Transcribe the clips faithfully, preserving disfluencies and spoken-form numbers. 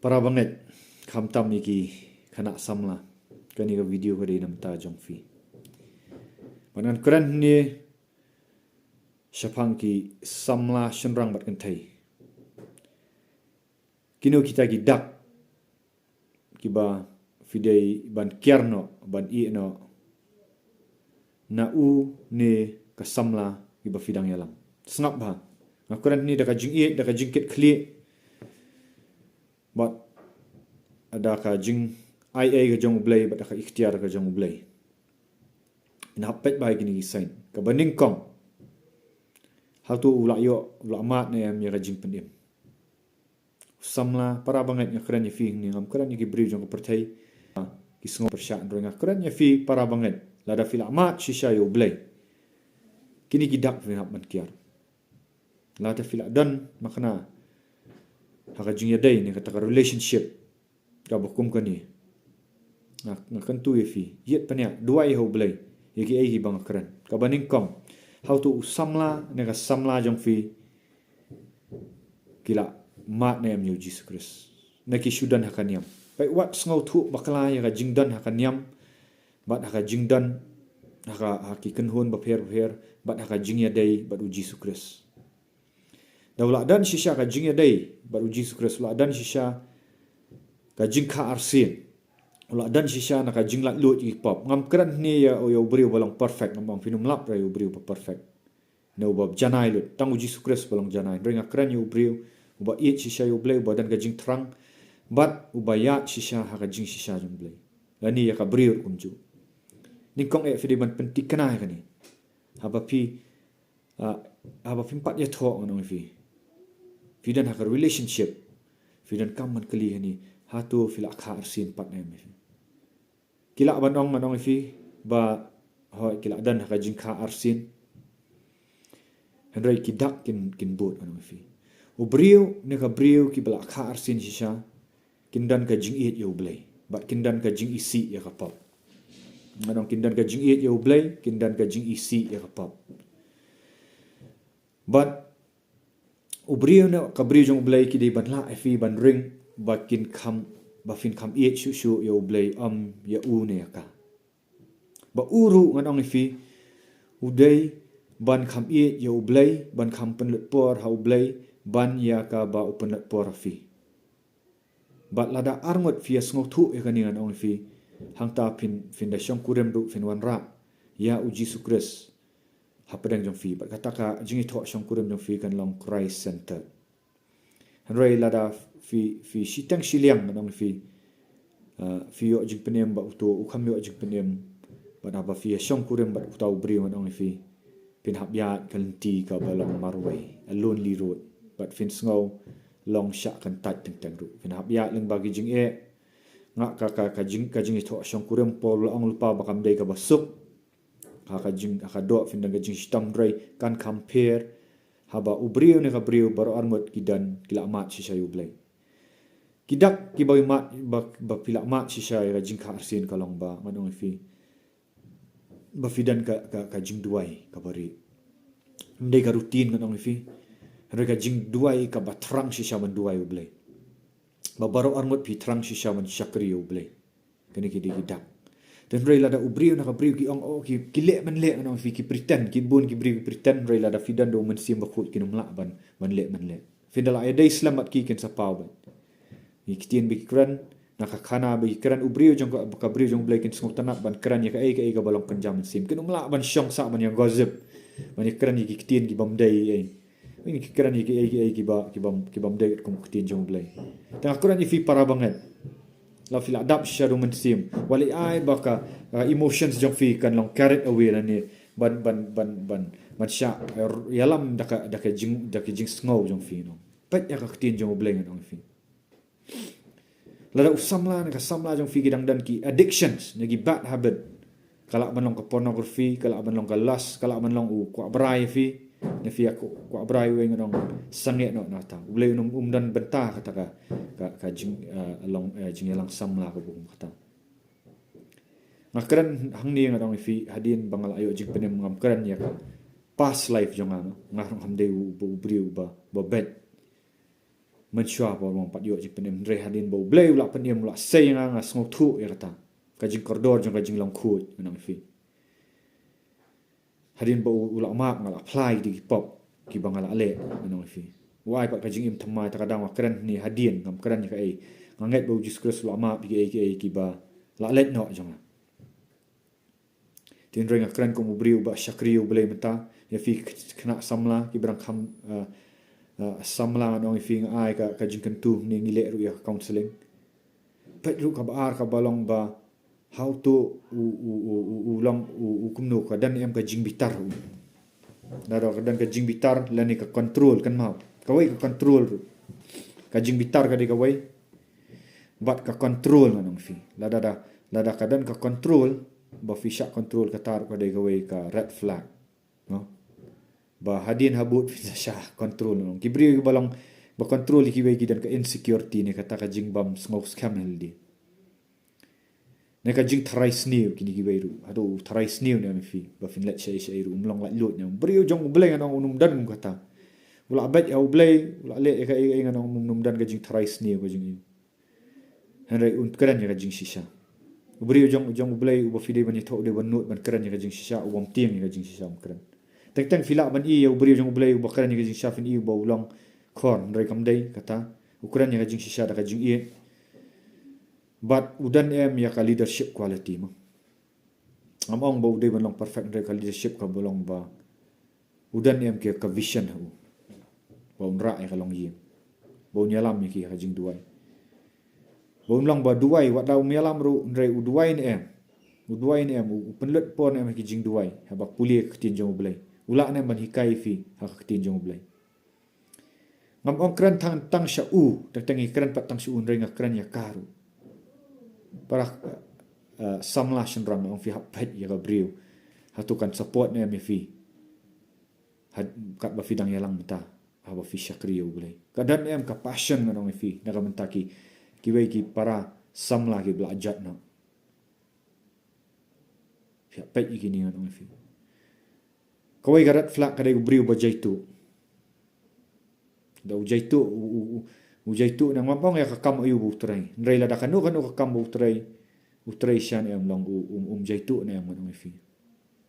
Para bangeit, khamtam ïa ki khynnah samla, kane ka video ka dei na bynta jong phi. Bad ngan kren hangne shaphang ki samla shynrang bad kynthei. Kino kita ki dak kiba phi dei ban kiar noh, ban ïeh noh na u ne ka samla kiba phi dang ïalam. Sngap bha. Nga kren hangne da ka jingïeit, da ka jingkitkhlieh, bad da ka jingai ei ka jong U Blei, bad da ka iktiar ka jong U Blei. Phin hap peit bha ïa kine ki sign. Kaba nyngkong, hato u la ïoh, u la mad ne em ïa ka jingpynim. Samla, para bangeit, nga kren ïa phi hangne, ngam kren ïa ki briew jong ka pyrthei ki sngew pyrshah, hynrei nga kren ïa phi para bangeit. Lada phi la mad shisha ïa U Blei, kine ki dak phin hap ban kiar. Lada phi la don makna ha ka jingïadei ne kata ka relationship kaba kum kane, nga, nga kyntu ïa phi, ïit pynïaid, duwai ha U Blei ïa kiei kiba nga kren. Kaba nyngkong, hato u samla ne ka samla jong phi ki la mad ne em ïa U Jisu Khrist, ne ki shu don ha ka niam? Peit wat sngewthuh bakla ïa ka jingdon ha ka niam, bad ha ka jingdon ha ka, ha ki kynhun bapher bapher, bad ha ka jingïadei bad U Jisu Khrist. Da u la don shisha ka jingïadei bad U Jisu Khrist, u la don shisha ka jingkha arsien, u la don shisha na ka jinglaitluid ïa ki pop. Ngam kren hangne ïa, ïa u briew ba long perfect, ngam ong, phin ym lap ïa u briew ba perfect ne uba janai lut. Tang U Jisu Khrist ba long janai. Hynrei nga kren ïa u briew uba ïeit shisha ïa U Blei, uba don ka jingthrang, bad uba ïaid shisha ha ka jingshisha jong U Blei, lane ïa ka briew kumjuh. Nyngkong eh phi dei ban pynthikna ïa kane. Haba phi, ah, haba phim pat ïathoh, ngan ong ïa phi, phi don ha ka relationship, phi donkam ban kylli hangne, hato phi la kha arsien pat ne em ïa phi? Ki lah ban ong, ngan ong ïa phi, ba hooid ki la don ha ka jingkha arsien, hynrei ki dak kin, kin bud, ngan ong ïa phi. U briew ne ka briew kiba la kha arsien shisha, kin don ka jingïeit ïa U Blei, bad kin don ka jingisih ïa ka pop. Ngan ong, kin don ka jingïeit ïa U Blei, kin don ka jingisih ïa ka pop. Bad u briew ne ka briew jong U Blei ki dei ban lah ïa phi ban ring ba kin kham, ba phin kham ïeit shuh shuh ïa U Blei, ym ïa u ne ïa ka. Ba u ruh, ngan ong ïa phi, u dei ban kham ïeit ïa U Blei, ban kham pynlut por ha U Blei, ban ïa kaba u pynlut por ha phi. Bad lada arngut phi ïa sngewthuh ïa kane, ngan ong ïa phi, hangta phin, phin da shongkurim ruh, phin wanrah ïa U Jisu Khrist hapdeng jong phi. Bad kata ka jingïathoh shongkurim jong phi kan long Christ centered. Hynrei lada phi, phi shiteng shiliang, ngan ong ïa phi, ah, phi ïoh jingpynim bad uto u kham ïoh jingpynim, bad haba phi ïa shongkurim bad uta u briew, ngan ong ïa phi, phin hap ïaid ka lynti kaba long marwei, a lonely road. Bad phin sngew long shah kyntait teng teng ruh. Phin hap ïaid lyngba ki jingeh. Nga ka, ka, ka jing, ka jingïathoh shongkurim, Paul u la ong lypa ba kam dei kaba suk. Ha ka jing, ha ka doh phin don ka jingshitom, hynrei kan kham pher haba u briew ne ka briew, baroh arngut ki don, ki la mad shisha ïa U Blei. Ki dak kiba mad, ba, ba phi la mad shisha ïa ka jingkha arsien ka long ba, ngan ong ïa phi, ba phi don ka, ka, ka jingduwai kaba rieh. Ym dei ka routine, ngan ong ïa phi, hynrei ka jingduwai kaba thrang shisha ban duwai U Blei. Ba baroh arngut phi thrang shisha ban shakri ïa U Blei. Kane ki dei ki dak. Te hynrei lada u briew ne ka briew ki ong, oh, ki, ki leh ban leh, ngan ong ïa phi, ki pretend, ki bun ki briew ki pretend, hynrei lada phi don da U Mynsiem Bakhuid kin ym lah ban, ban leh ban leh. Phin da lah ïadei slem bad ki, kin sa paw beit. Ki ktien ba ki kren, na ka khana ba ki kren, u briew jong ka, ka briew jong U Blei kin sngewtynnat ban kren ïa kaei kaei kaba long kynja mynsiem. Kin ym lah ban shong sah ban ïa gossip, ban ïa kren ïa ki ktien ki bym dei ei. Kin kren ïa kiei kiei kiba, ki bym, ki bym dei kum ka ktien jong U Blei. Te nga kren ïa phi para bangeit, la phi la dap shisha da U Mynsiem, wat leh ai ba ka, ka emotions jong phi kan long carried away lane ban, ban, ban, ban, ban shah, eh, ïalam da ka, da ka jing, da ka jingsngew jong phi, no. Peit ïa ka ktien jong U Blei, ngan ong ïa phi. Lada u samla ne ka samla jong phi ki dang don ki addictions ne ki bad habit, ka lah ban long ka pornography, ka lah ban long ka lust, ka lah ban long u kwah brai ïa phi, ne phi ïa kwah brai wei, ngan ong, sangeh noh na kata. U Blei um, um don bynta kata ka, ka, ka jing, eh, long, eh, jingïalang samla kaba kum kata. Nga kren hangne, ngan ong ïa phi, hadien ba nga la ïoh jingpynim, ngam kren ïa ka past life jong nga, no. Nga ruh ngam dei u, u briew ba, ba beit. Mynshuwa ba u ym pat ïoh jingpynim, hynrei hadien ba U Blei u la pynim, u la sei ïa nga, nga sngewthuh ïa kata. Ka jingkordor jong ka jinglong khuid, ngan ong ïa phi. Hadien ba u, u la map, nga la phla ïa ki pop kiba nga la leh, ngan ong ïa phi. U ai pat ka jingim thymmai, te ka daw nga kren hangne hadien, ngam kren ïa kaei. Nga ngeit ba U Jisu Khrist u la map ïa kiei kiei kiba la leit noh jong nga. Te hynrei nga kren kum u briew uba shakri U Blei mynta, ïa phi khynnah samla, kiba dang kham, eh, eh, samla, ngan ong ïa phi, nga ai ka, ka jingkyntu hangne, ngi leh ruh ïa ka counselling. Peit ruh kaba ar, kaba long ba, hato u, u, u, u, u long u, u kumno, ka don em ka jingbitar u. Lada ka don ka jingbitar lane ka control, kynmaw. Kawei ka control ruh. Ka jingbitar ka dei kawei. Bad ka control, ngan ong ïa phi. Lada, da, lada ka don ka control, ba phi shah control kata ruh ka dei kawei ka red flag. No? Ba hadien habud phin sa shah control, ngan ong. Ki briew kiba long, ba control ïa kiwei ki don ka insecurity ne kata ka jingbym sngewskhem ha lade. Ne ka jingtharai sniew, kine kiwei ruh. Hato u tharai sniew ne em ïa phi, ba phin leit shaei shaei ruh, um long laitluid ne em. Briew jong U Blei, ngan ong, un ym don kum kata. U la beit ïa U Blei, u la leh ïa kaei kaei, ngan ong, um ym don ka jingtharai sniew, ka jingim. Hynrei un kren ïa ka jingshisha. U briew jong, jong U Blei uba phi dei ban ïathoh, u dei ban nud ban kren ïa ka jingshisha, u bym tieng ïa ka jingshisha, um kren. Teng teng phi lah ban i ïa u briew jong U Blei uba kren ïa ka jingshisha, phin i uba u long khor, hynrei kam dei kata. U kren ïa ka jingshisha da ka jingïeit. Bad u don em ïa ka leadership quality, mo. Ngam ong ba u dei ban long perfect, hynrei ka leadership kaba long ba u don em ki ka vision ha u. Ba un rah ïa ka longïing. Ba un ïalam ïa ki ha ka jingduwai. Ba un long ba duwai, wat la um ïalam ruh, hynrei u duwai ne em. U duwai ne em, u, u pynlut por ne em ha ki jingduwai, haba pule ka ktien jong U Blei. U lah ne em ban hikai ïa phi ha ka ktien jong U Blei. Ngam ong kren tang, tang sha u, teng teng ngi kren pat tang sha u, hynrei nga kren ïa ka ruh. Para, eh, samla shynrang, ong phi, hap peit ïa ka briew. Hato kan support ne em ïa phi. Had, katba phi dang ïalang mynta, haba phi shakri ïa U Blei. Ka don em ka passion, ngan ong ïa phi, na ka bynta ki, kiwei ki para samla kiba la jot noh. Phi hap peit ïa kine, ngan ong ïa phi. Kawei ka red flag ka dei u briew ba jaituh. Da u jaituh, u, u, u, u jaituh ne em, ngam ong ïa ka kam aïu ba u trei. Hynrei lada kano kano ka kam ba u trei, u trei sha ne em, long u, um, um jaituh ne em, ngan ong ïa phi.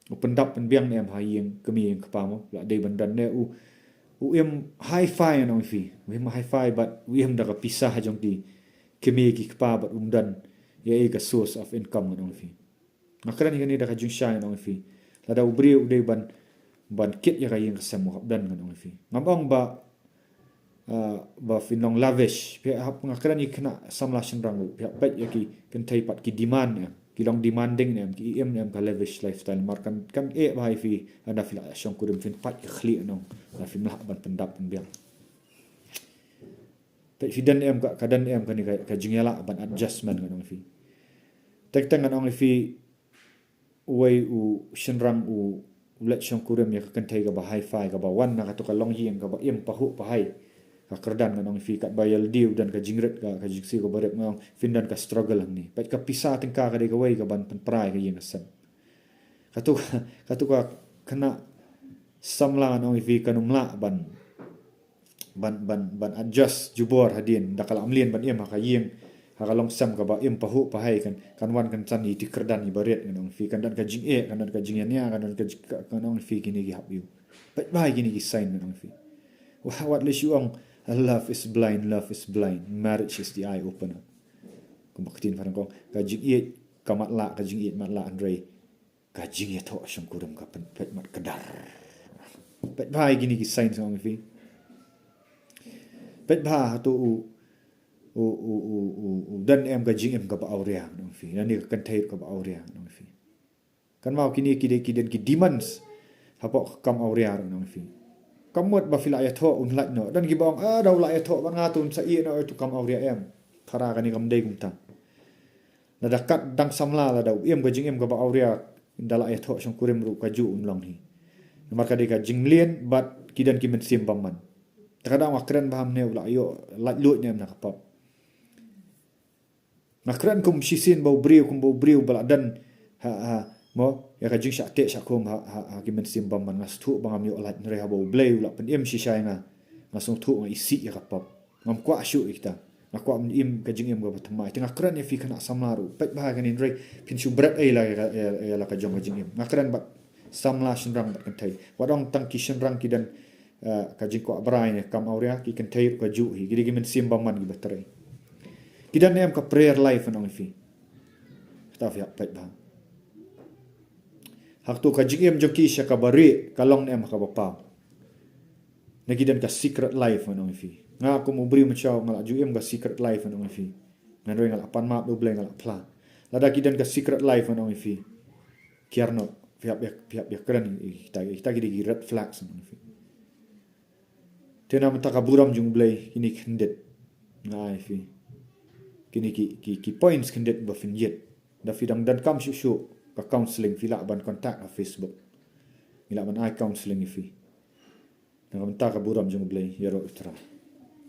U pyndap pynbiang ne em ha ïing kmie ïing kpa, mo. La dei ban don ne u, u im hi-fi, ngan ong ïa phi. U im hi-fi bad u im da ka pisa jong ki kmie ki kpa bad um don ïa ei ka source of income, ngan ong ïa phi. Nga kren ïa kane da ka jingshai, ngan ong ïa phi. Lada u briew u dei ban, ban kit ïa ka ïing ka sem, u hap don, ngan ong ïa phi. Ngam ong ba, ah, ba phin long lavish. Phi hap, nga kren ïa ki khynnah samla shynrang ruh, phi hap peit ïa ki kynthei pat, ki demand ne em, ki long demanding ne em, ki im ne em ka lavish lifestyle. Namar kan, kan eh bha ïa phi, ynda phi la shongkurim, phin pait ka khlieh, ngan ong. Lada phim lah ban pyndap pynbiang. Peit, phi don em ka, ka don em kane ka, ka jingïalah ban adjustment, ngan ong ïa phi. Teng teng ngan ong ïa phi, uwei u shynrang u, u leit shongkurim ïa ka kynthei kaba hi-fi, kaba wan na kato ka longïing kaba im pahuh pahai. Ka kyrdan, ngan ong ïa phi, katba ïa lade u don ka jingrit, ka, ka jingsiew kaba rit, ngan ong, phin don ka struggle hangne. Peit, ka pisa tyngka ka dei kawei kaban pynpra ïa ka ïing ka sem. Kato, kato ka khynnah samla, ngan ong ïa phi, kan ym lah ban, ban, ban, ban adjust jubor hadien, da ka la mlien ban im ha ka ïing, ha ka longsem kaba im pahuh pahai, kan, kan wan kan san ïa ki kyrdan kiba rit, ngan ong ïa phi, kan don ka jingeh, kan don ka jingïania, kan don ka jing, ka, ngan ong ïa phi, kine ki hap ïoh. Peit bha ïa kine ki sign, ngan ong ïa phi. Wah, wat leh shu ong, "Love is blind, love is blind, marriage is the eye opener." Kumba ka ktien phareng ka ong, ka jingïeit ka matlah, ka jingïeit matlah, hynrei ka jingïathoh shongkurim ka pynpeit mat kdar. Peit bha ïa kine ki sign, ngan ong ïa phi. Peit bha, hato u, u, u, u, u, u don em ka jingim kaba awria, ngan ong ïa phi. Lane ka kynthei kaba awria, ngan ong ïa phi. Kynmaw, kine ki dei, ki don ki demons hapoh ka kam awria ruh, ngan ong ïa phi. Kam mut ba phi la ïathoh un lait noh. Don kiba ong, "Ah, da u la ïathoh bad nga te un sa ïeh noh ïa uto u kam awria." Em, para, kane kam dei kumta. Lada kat dang samla, lada u im ka jingim kaba awria, da la ïathoh shongkurim ruh kajuh un long hi. Namar ka dei ka jingmlien bad ki don ki mynsiem bymman. Te ka daw nga kren bha mynne, u la ïoh laitluid ne em na ka pop. Nga kren kum shisien ba u briew, kumba u briew ba la don ha, ha, mo, ïa ka jingshah teh shah khum ha, ha, ha ki mynsiem bymman. Nga sngewthuh ba ngam ïoh lait, hynrei haba U Blei u la pynim shisha ïa nga, nga sngewthuh nga isih ïa ka pop. Ngam kwah shuh ïa kita. Nga kwah ban im ka jingim kaba thymmai. Te nga kren ïa phi khynnah samla ruh. Peit bha kane, hynrei phin shu bret ei la ïa, ïa, ïa la ka jong ka jingim. Nga kren bad samla shynrang bad kynthei. Wat ong tang ki shynrang ki don, eh, ka jingkwah brai ne kam awria, ki kynthei ruh kajuh hi. Ki dei ki mynsiem bymman kiba trei. Ki don ne em ka prayer life, ngan ong ïa phi? Kata phi hap peit bha. Ha kato ka jingim jong ki sha kaba rieh, ka long ne em ha kaba paw? Ne ki don ka secret life, ngan ong ïa phi? Nga kum u briew mynshuwa nga la ju im ka secret life, ngan ong ïa phi. Hynrei nga la pan map da U Blei, nga la phla. Lada ki don ka secret life, ngan ong ïa phi, kiar noh, phi hap ïa, phi hap ïa kren ïa kita, kita ki dei ki red flags, ngan ong ïa phi. Te na bynta ka burom jong U Blei, kine khyndiat nga ai ïa phi. Kine ki, ki, ki points khyndiat ba phin jied. Da phi dang donkam shuh shuh ka counselling, phi lah ban contact ha Facebook. Ngi lah ban ai counselling ïa phi. Na ka bynta ka burom jong U Blei, ïaroh ïa U Trai.